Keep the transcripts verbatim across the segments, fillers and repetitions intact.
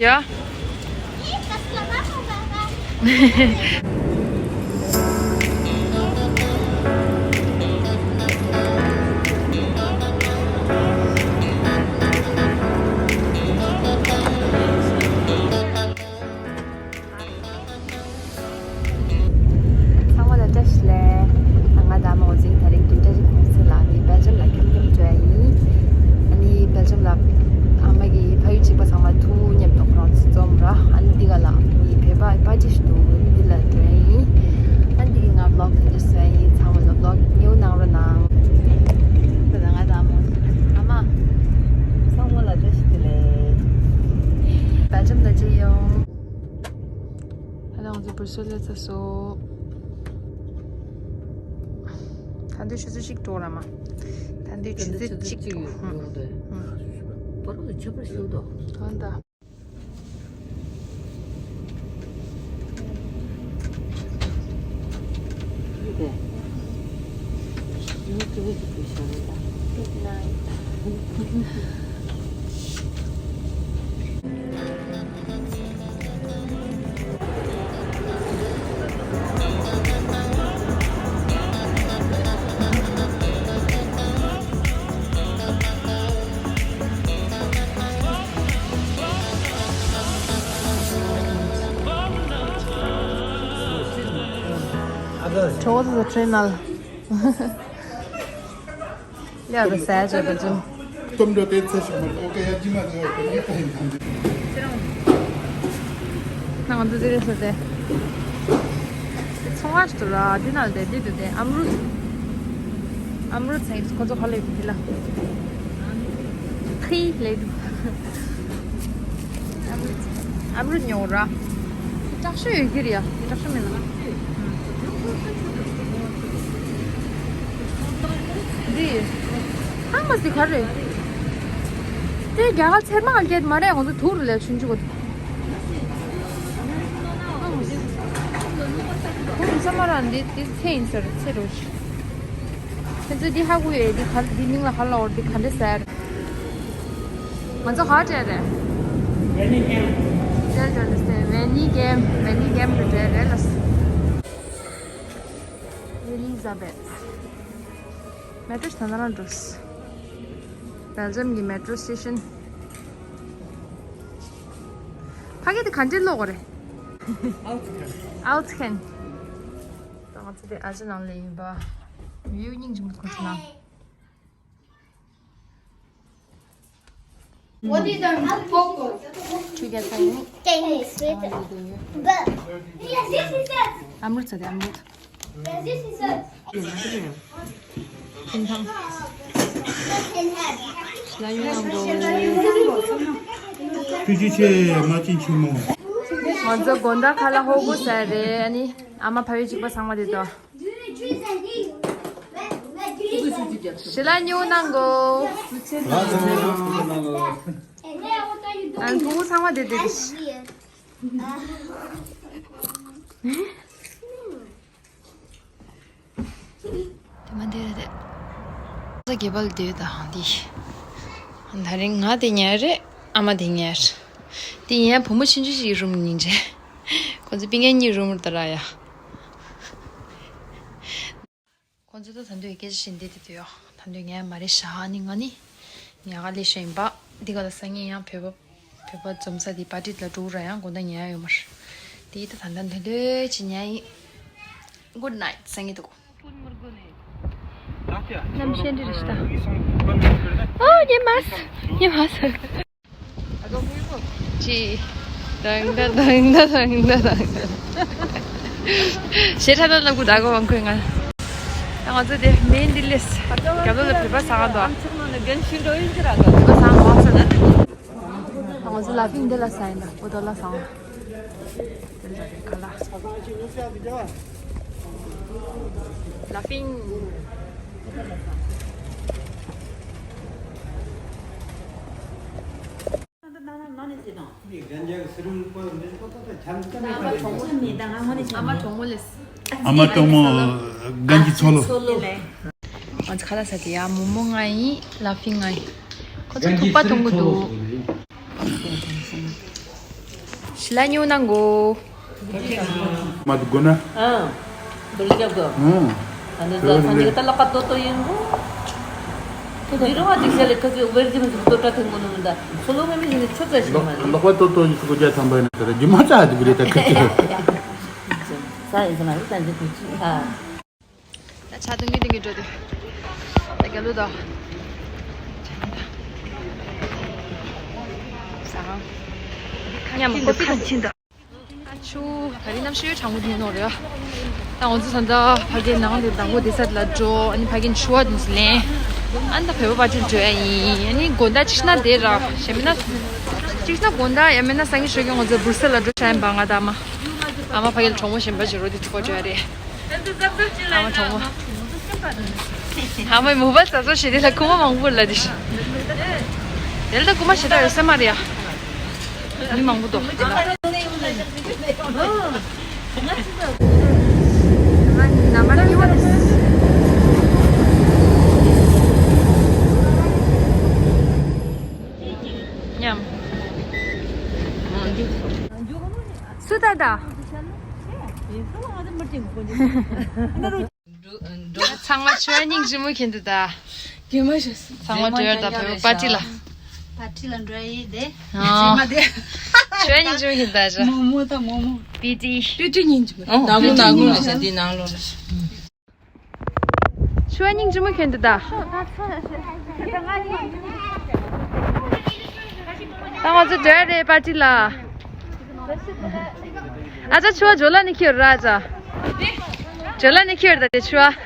ཡ། ཚང་མ་ལ་བཀྲ་ཤིས་བདེ་ལེགས། ང་དང་མོ་འཛིན་ད་རིང་བདུན་ཕྲག་གཅིག་གོང་ཚེ་ལ་ནི་སྦེལ་ཇམ་ལ་ཁྱོམ་ཁྱོམ་འགྲོ་ཡ་ཡིན། ཨ་ནི་སྦེལ་ཇམ་ལ་ཨ་མ་གི་ཕ་ཡུལ་གཅིག་པ་ཚང་མ་ཐུག་མཉམ་དུ་ཁོ་རང་ཚོ་འཛོམས་ར། ཨ་ནི་འདི་ག་ལ་ནི་བོད་པ་པར་ཊི་ཞིག་འདུག་འདི་ལ་འགྲོ་ཡ་ཡིན། ཨ་ནི་འདི་གི་ང་བི་ལོག་དེ་འདྲ་བཟོ་ཡ་ཡིན། ཚང་མ་ལ་བི་ལོག་ཉེ་བོ་གནང་རོགས་གནང་། ད་ང་དང་མོ་ཨ་མ་ཚང་མ་ལ་བཀྲ་ཤིས་བདེ་ལེགས། སྦེལ་ཇམ་ལ་མཇལ་ཡོང་། ད་ང་ཚོ་བུ་སུ་ལ་ཚ་སོ། ད་འདི་ཆུ་ཚོད་གཅིག་འགྲོ་ར་མ། ད་འདི་ཆུ་ཚོད་གཅིག་འགྲོ། ཡོང་དོ། ཧུམ། པར་རུ་ཆུ་པར་ཞུ་དོ། ད་ད། Good night. Towards the train. ཡ་རེད་ཟེར་བྱས་པ་ཅུང་། སྟོན་འགྲོ་དེ་ཚེ་ཞིག་མ་ཨོ་ཀེ་ཡ་ཇི་མ་ཇི་ཡ་ཀོ་ནི་ཏ་ཡིན་ཐང་། ང་ཚོ་དེ་རེད་ཟེར་ཏེ། ཚོང་བ་ཞིག་ཏུ་ར་འདི་ན་ལས་འདི་འདུག་སྟེ་ཨམ་རུ། ཨམ་རུ་ཚེ་ཁོ་ཚོ་ཧ་ལས་འདི་ལ། ཁི་ལས་འདུག་ཨམ་རུ་ཉོ་ར། དྲག་ཤོས་ཡོད་ཀྱི་རེད་ཡ། དྲག་ཤོས་མིན་ན། འདི། ཧ་མ་སི་ག་རེད། དེ་རྒྱ་གར་ཚེར་མ་ག་སྐད་མ་རེད། ང་ཚོ་དུག་རུ་ལས་ཆུང་ཆུང་གོ། ཁོང་ཚང་མ་རང་འདི་འདི་ཚེ་ཡིན་ཟེར་ཚེ་རུ། ཁྱེད་ཚོས་འདི་ཧ་གོ་ཡོད། འདི་ག་འདི་མིང་ལ་ག་ལབ་འོ། འདི་ག་འདྲ་ཟེར། ང་ཚོ་ག་སྤྲད་རེད། Tell to understand. Veni game, Veni game རུ་སྤྲད་རེད་ལ། Elizabeth. མེ་ཏྲོ་ཞིག་ད་ནང་རང་འགྲོ། སྦེལ་ཇམ་གྱི་མེ་ཏྲོ་སི་ཊེ་ཤན། ཕ་གི་དེ་ག་འདྲའི་ལོག་རེད། Outskirts. ད་ང་ཚོ་དེ་ཨ་ཅེ་ནང་ལ་ཡིན་པ། ཡུལ་སྙིང་རྗེ་མོ་ཁོ་ཚོ་ནང་། What is the football? Two get something. Tennis with ball. Yes, yes, yes, yes. ཨམ་རུ་ཚ་དེ་ཨམ་རུ་ཚ། Yes, yes, yes, yes. ཐུན་ཐང་། ལ་ཡོང་ཨམ་རུ། ཐུགས་རྗེ་ཆེ་མ་ཅིན་ཆུ་མོ། ང་ཚོ་དགོང་དག་ཁ་ལག་ཧོ་གོ་ཟ་རེད། ཨ་ནི་ཨ་མ་ཕ་ཡུལ་གཅིག་པ་ཚང་མ་དེ་དོ། ཞི་ལ་ཉོ་གནང་གོ། ཨ་ཕྲུ་གུ་ཚང་མ་དེ་དེ་དེ། དེ་མ་དེ་རེད་དེ། ས་རྒྱལ་པ་ལ་དེ་དང་དེ། ད་རིང་ང་དེ་ཉལ་རེད། ཨ་མ་དེ་ཉལ་རེད། དེ་ཡིན་ཡང་བུ་མོ་ཆུང་ཆུང་ཞིག་རུམ་ཉིན་རེད། ཁོ་ཚོ་སྤུན་ཀྱག་གཉིས་རུམ་རེད་ད་ར་ཡ། ཁོང་ཚོ་ད་ད་དུང་སྐད་ཆ་བཤད་བསྡད་དེ་དུས་ཡོ། ད་དུང་ཉལ་མ་རེད་ཤག་ཨ་ནི་ང་ནི་ཉལ་ག་སླེབས་ཤག་ཡིན་པ། འདི་ག་ལ་སང་ཉིན་ཡང་བོད་པ་བོད་པ་འཛོམས་ས་དེ་པར་ཊི་ལ་འགྲོ་ར། ཡང་དགོང་དག་ཉལ་ཡོད་མ་རེད། དེ་ད་ད་ད་ལོས་ལོས་ཅིག་ཉལ་ཡིན། Good night སང་ཉིན་འདུག་གནམ་གཤིས་འདི་རེད་ཤག་ད། ཨོ་ཉལ་མ་སོང་། ཉལ་མ་སོང་། ཅི། དང་ད་དང་ད་དང་ད་དང་ད། ཞེ་ཁྲ་ད་ལབ་གུ་ད་གོ་བང་ཁོས་ང་། ད་ང་ཚོ་དེ་མེན་འདི་ལེས། རྒྱབ་ལོགས་ལ་བོད་པ་ཟ་ག་འདུག་བོད་པ་ཟ་ག་མང་ས་ན། ད་ང་ཚོ་ལ་ཕིང་འདི་ལ་ཟ་ཡིན་ད། འོ་ད་ལ་ཟ་འོང་། དེ་འདྲ་རེད་ག་ལ། ལ་ཕིང་། ཨ་མ་གྲོགས་མོ་ལེས། ཨ་མ་གྲོགས་མོ་གན་གྱི་མཚོ་ལོ། ང་ཚོ་ཁ་ལག་ཟ་གི་ཡ། མོ་མོ་ང་ཡིན། ལ་ཕིང་ང་ཡིན། ཁོ་ཚོ་ཐུག་པ་གཏོང་གི་འདུག་ཞི་ལ་ཉུང་ན་མགོ། མ་དུ་དགོ་ན། ཨང་། འབུལ་རྒྱག་གོ། ཨང་། ཨ་ནི་ད་ཚང་གི་ད་ལག་པ་ཏོ་ཏོ་ཡིན་གོ། དེ་རུ་བ་དེ་ཤ་ལེ་ཁ་ཚོད་བེར་གྱི་མི་ཚོ་ཏོ་ཏྲ་ཐེངས་མོ་ནོ་མི་ད་ཚོ་ལོ་ངེ་མི་ཞིག་ནི་ཆོ་ཙ་ཞིག་མ་ནི། ལག་པ་ཏོ་ཏོ་ཡིན་ཚོ་གོ་རྒྱ་ཐམ་པ་ཡིན་ན་ད་ར་རྒྱུ་མ་ཙ་དེ་བི་རེ་ད་ཁ་ཚོད། ས་ཡིན་ས་མ་རུ་ད་འདི་དུ་ཅི་ཨ། ད་ཆ་དུང་གི་དུང་གི་འགྲོ་དུས། ད་རྒྱ་ལུ་དོ། ས་ཧང་། ཉམས་ཀོ་ཕི་ཁ་ཕྱིན་དོ། ཨ་ཆུ། ད་རིང་གནམ་གཤིས་གྲང་མོ་དེ་ནོ་རེད། ད་ང་ཚོ་ད་ལྟ་ཕ་གིའི་ནང་ལ་དང་པོ་དེ་ས་ལ་འགྲོ། ཨ་ནི་ཕ་གིའི་ཆུ་བ་དུང་སི་ལེན། ཨ་ནི་ད་བོད་པ་པ་ཅིག་འགྲོ་ཡ་ཡིན། ཨ་ནི་དགོང་དག་ཅིག་ན་དེ་ར་གཞན་མིན་ན། ཅིག་ན་དགོང་དག་ཡང་མིན་ན་སང་ཉིན་ཞོགས་ཀྱི་ང་ཚོ་སྦུར་སེལ་ལ་འགྲོ་བྱ་ཡིན་པ། ང་ད་མ། ཨ་མ་ཕ་གིའི་གྲོགས་མོ་གཞན་པ་ཅིག་རོ་དེ་ཐུག་པ་འགྲོ་ཡ་རེད། ཨ་མ་གྲོགས་མོ། ཨ་མའི་མོ་བལ་ས་སོ་ཞེ་དེ་ལ་ཁུག་མ་མང་པོ་ལ་དེ་ཤི། དེ་ལ་ད་ཁུག་མ་ཞེ་དྲག་ཡོད་ས་མ་རེད་ཡ། མི་མང་པོ་འདུག་དེ་ལ། ང་ནམ་བར་གཉིས་པ་རེད། ཉམས། སུ་ད་ད། ཚང་མ་ཆོས་སྙིང་རྗེ་མོ་ཁྱེར་འདུག་ད། རྒན་མ་ཞིག་ཚང་མ་འགྲོ་ཡ་ད་བོད་པ་ཊི་ལ། པ་ཊི་ལ་འགྲོ་ཡི་དེ། ཨ། ཆོས་སྙིང་རྗེ་མོ་ཁྱེར་འདུག་ད། མོ་མོ་ད་མོ་མོ། པི་ཊི། པི་ཊི་སྙིང་རྗེ་མོ། ཨོ། ད་གུ་ད་གུ་ལ་ཤ་འདི་ནང་ལོགས་ལ། ཆོས་སྙིང་རྗེ་མོ་ཁྱེར་འདུག་ད། ད་ང་ཚོ་འགྲོ་ཡ་རེད་པ་ཊི་ལ། ཨ་ཅག་ཆུ་བ་ཇོ་ལ་ནི་ཁྱེར་ར་ཨ་ཅག་ཇོ་ལ་ནི་ཁྱེར་ད་དེ་ཆུ་བ།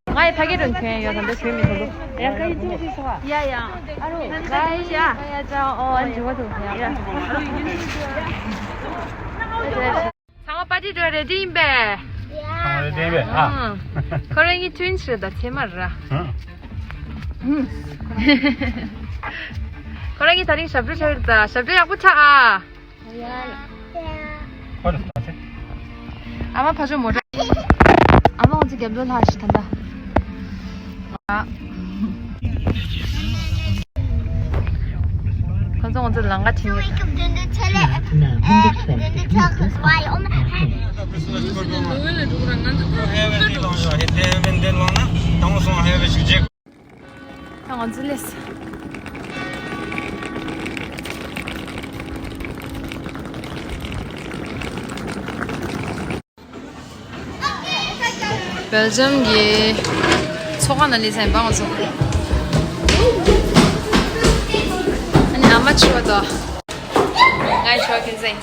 ང་ཡི་ཕ་གི་རུ་ཁྱོད་ཡོད་ད་འདི་ཆོས་མི་ཐུབ་ཡ་ཀ་ཡི་ཐུག་ཅིག་སོ། ཡ་ཡ། ཨ་རོ། ཀ་ཡི་ཡ་ཡ་ཅག་ཨོ་ཨ་ཇོ་བ་ཐུག་ཡ། ཚང་མ་པ་ཊི་འགྲོ་རེ་ཌི་ཡིན་པས། ཚང་མ་རེ་ཌི་ཡིན་པས་ཨ། ཁོ་རང་གཉིས་ཊུ་ཝིན་སི་རེད་ད་ཚད་མ་ར། ཁོ་རང་གཉིས་ད་རིང་ཞབས་བྲོ་ཆགས་ཡོད་ད། ཞབས་བྲོ་ཡག་པོ་ཆགས་ཨ། ཁོ་རང་ད་ཚེ། ཨ་མ་ཕ་ཇོ་མོ་ཊ། ཨ་མ་ང་ཚོ་རྒྱབ་ལོགས་ལྷག་ཤི་ད་ད། ཁོ་ཚོ་ང་ཚོ་ལང་ཀ་ཁྲིད་ཡོད། ད་ང་ཚོ་སླེབས། སྦེལ་ཇམ་གྱི་ཚོགས་ཁང་ནང་སླེབས་ཚར་ཡིན་པ་ང་ཚོ། ཨ་ནི་ཨ་མ་འཆི་བ་དང་ངའི་འཆི་བ་ཁྱོད་ཚོ་ཡིན།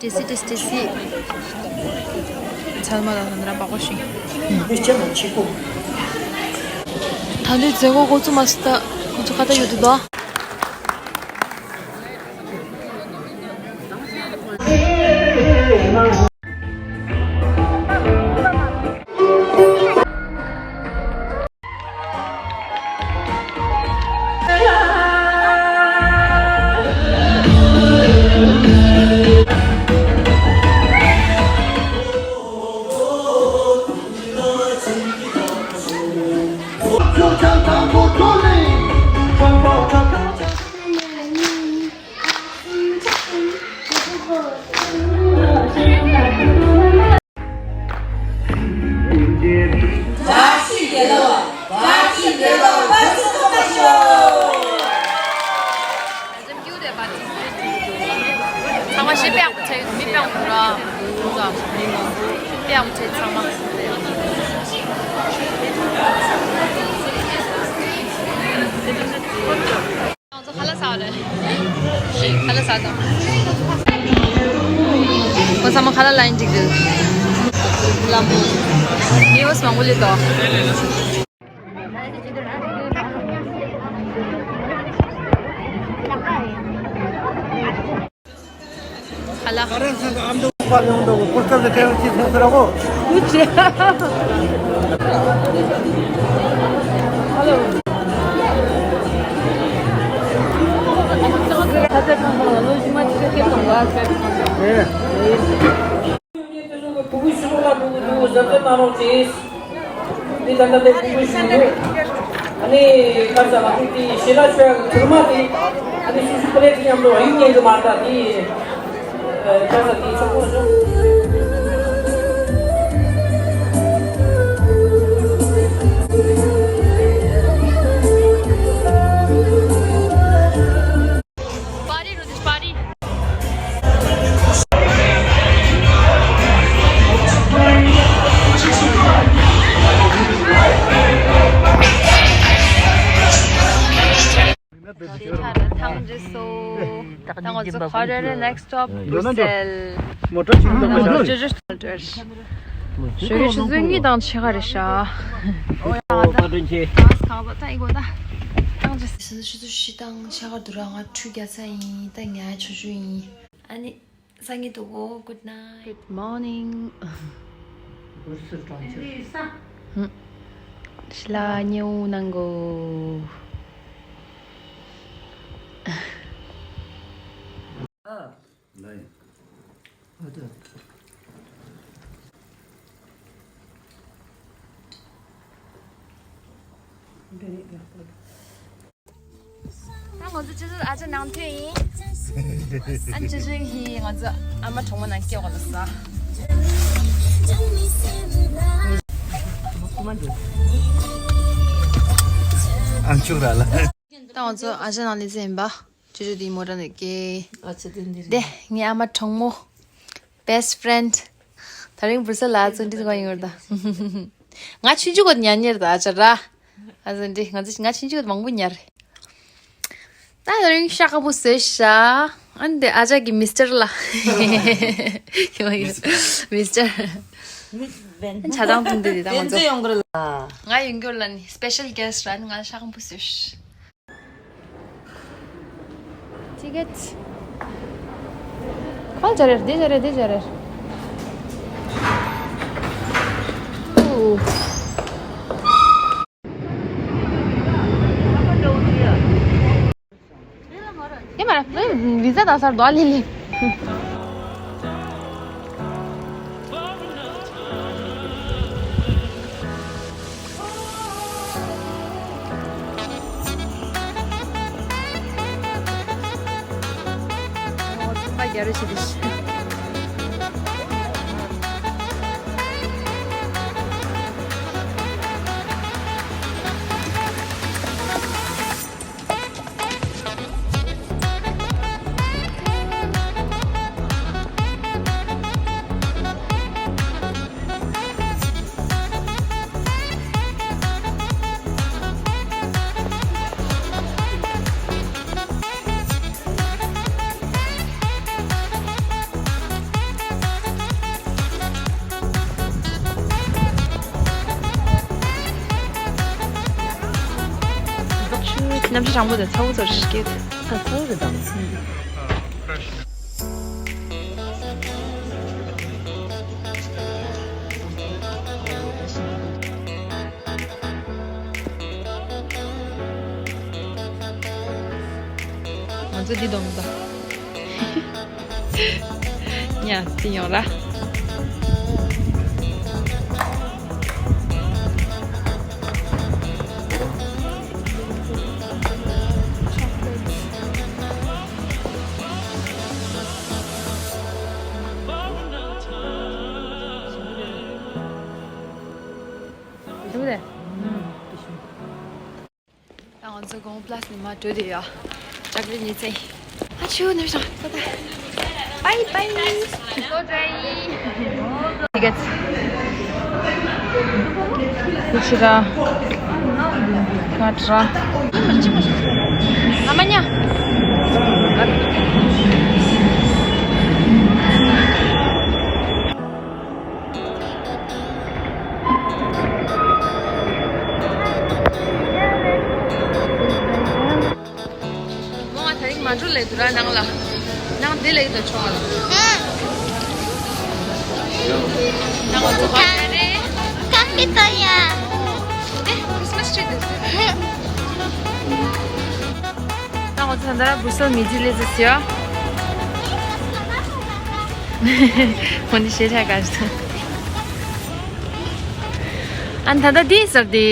ཏེ་སི་ཏེ་སི་ཏེ་སི། ཚལ་མ་དང་ནི་ར་པགས་པ་ཤིང་། ད་ནི་མཛད་སྒོ་འགོ་བཙུགས་མ་སི་ད་ཁོ་ཚོ་ཁ་ཏ་ཡོད་དུ་དོ། ཚང་མ་ཞེ་པེ་ཡག་པོ་བྱས་ཡོད། མི་དཔེ་ཡག་པོ་ར། དཔེ་ཡག་པོ་བྱས་ཚང་མ། ང་ཚོ་ཁ་ལག་ཟ་བ་རེད། ཁ་ལག་ཟ་དང་། ཁོ་ཚང་མ་ཁ་ལག་ལ་ཡིན་འགྲིག་འདུག་ལམ་བུ། མི་ཡོད་མང་པོ་ལས་དོ། ཁ་ལག་ལོ་རྗེས་མ་ཅིག་སྐད་གཏོང་ག་སྐད་གཏོང་། དེ་ཚོ་གི་ཕྲུ་གུ་ཞིག་ལ་ཕྲུ་གུ་ཕྲུ་གུ་གཟབ་གཟབ་གནང་རོགས་གྱིས། འདི་ད་ལྟ་དེ་ཕྲུ་གུ་ཞིག་འདུག་ཨ་ནི་ཁ་ས་ལ་ཕྲུ་གུ་དེ་ཞི་ལ་ཆོས་ཐུར་མ་དེ་ཨ་ནི་སུ་སུ་པ་རེ་གི་མཉམ་དུ་ཨ་ཡུ་ཉན་གི་མ་རེད། ད་དེ་ཁ་ས་དེ་ཆོག་གོ་སོང་། Party, Rudesh, party. ཐང་ཇི་སོ། ད་ང་ཚོ་ག་རེ་རེད། next stop Brussels. མོ་ཊ་ཞིག་འདུག་ག་ཇོ་ཇོ་ཞོ་རེ་ཤི་ཟོས་ངེས་དང་ཆེ་ག་རེ་ཤ། ཨོ་ཡ་ད་གང་ཟག་ད་ཨི་གོ་ད། ཐང་ཇི་སོ། ཤི་ཟོས་ཤི་ཟོས་ཤི་དང་ཆེ་ག་འདུག་ར། ང་ཁྲུས་རྒྱག་ཚར་ཡིན། ད་ངའི་ཆུ་ཆུ་ཡིན། ཨ་ནི། སང་ཉིན་འདུག་གོ། Good night. Good morning. ཧུམ། ཤི་ལ་ཉེའུ་ནང་གོ། ད་ང་ཚོ་ཅི་ཟེར་ཨ་ཅག་ནང་ཐོན་ཡིན། ཨ་ཅི་ཟེར་ཧི་ང་ཚོ་ཨ་མ་གྲོགས་མོ་ནང་སྐྱེལ་བ་ལ་ས། ཨང་ཆུག་ར་ལ། ད་ང་ཚོ་ཨ་ཅག་ནང་ལས་ཟིན་པ། ཅི་ཟེར་དེ་མོ་ར་ནས་སྐྱེལ། ཨ་ཅག་དེ་འདི་རེད། དེ་ངའི་ཨ་མ་གྲོགས་མོ། Best friend། ད་རིང་བུ་ས་ལ་ཚོ་འདི་ག་ཡོང་ར་ད། ང་ཆུང་ཆུང་གོ་ཉར་ཉར་ད་ཨ་ཅག་ར། ཨ་ཟིན་འདི་ང་ཚོ་ང་ཆུང་ཆུང་མང་པོ་ཉར་རེད། ད་རིང་ཤ་ཁ་པོ་བཟོས་ཤ། ཨ་འདི་ཨ་ཅག་གི་མི་སི་ཊར་ལ། མི་སི་ཊར། ཆ་ཚང་དུ་འདི་དེ་ད་ང་ཚོ་ཡོང་གི་རེད་ལ། ང་ཡོང་གི་རེད་ལ་ནི་སི་པེ་ཤལ་གེ་སི་ཊི་ར་ནི། ང་ཤ་ཁ་པོ་བཟོས་ཤ། ཅི་གེད། ཁོང་ཇ་རེར་འདི་ཇ་རེར་འདི་ཇ་རེར། ཨུ། ཡེ་མ་ར་བི་ཛ་ད་སར་དོ་ལི་ལི། ཨོ་ཚོད་ལྟ་རྒྱ་རེ་བྱེད་དེ་ཤི། རྣམ་ཤེས་དྲང་པོ་དང་ཚ་བོ་ཚོར་ཤི་སྐད། ཚ་ཚ་བོ་རེད་དམ། ང་ཚོ་འདི་སྡོམ་ད། ཉ་ཅི་ཡོང་ར། ད་ང་ཚོ་གོང་པ་ལ་སི་ནི་མ་བྲོས་ཏེ་ཡ། ཅག་རི་ཉི་ཚེ། ཨ་ཆུ་ནི་ཤ་ད་ད། Bye bye. ཅི་ག་ཚི། ཁུ་ཆི་ར། ཁ་ཏྲ། ཨ་མ་ཉ། མོ་ང་དེ་རིང་མ་འགྲོ་ལེ་དུ་ར་ནང་ལ། ནང་དེ་ལེ་དུ་ཆོག་ལ། ནང་ང་ཚོ་ག་རེ། ཀ་ཀི་ཏོ་ཡ། དེ་Christmas tree དེ། ནང་ང་ ད་ལྟ་བུ་སོ་མི་ཇི་ལེ་ཟེར་ཡོད། ཁོང་ནི་ཤེས་ཆ་ག་ཞིག་ཨ་ད་ལྟ་དེའི་སར་དེ་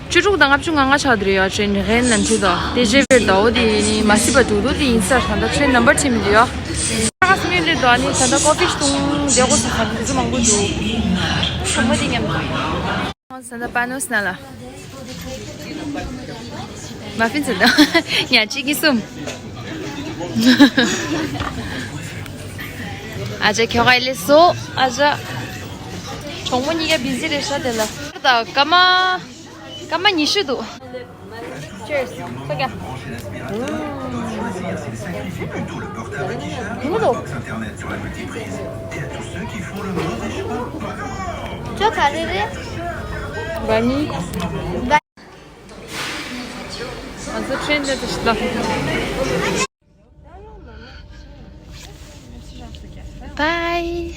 བཅུ་དྲུག་དང་ལྔ་བཅུ་ང་ལྔ་ཆགས་དེ་རེད་ཡོད། ཊེན་རེན་ལ་འཁྲིད་དོ་དེ་རྗེས་བེར་དོ་དེ་ནི་མ་སི་པ་དུ་དུ་དེ་ཡིན་སར་ད་ལྟ་ཊེན་ནམ་བར་ཆེ་མི་འདུག་ཡོད། ཁ་སྨྱོན་ལེ་དོ་ནི་ད་ལྟ་ཀོ་ཕི་ཤ་དུང་དེ་གོ་སུ་ཁ་དུ་མང་པོ་འདུག་ཁོང་མོ་དེ་མཉམ་དུ། ཟན་ད་པ་ནོ་སྣ་ལ། མ་ཕིན་ཟན་ད། ཉ་གཅིག་གི་གསུམ། ཨ་ཅག་ཁྱོ་ག་ལེ་སོ། ཨ་ཅག་གྲོགས་མོ་གཉིས་ཀ་བི་ཟི་རེད་ཤག་དེ་ལ། ད་སྐར་མ། སྐར་མ་ཉི་ཤུ་འདུག Cheers. ཁོ་ག་ཡིན་འདུག་ཅོ་ག་རེ་རེད། བ་ནི། ང་ཚོ་ཊེན་ནས་དུ་ཞིག་ལ། Bye.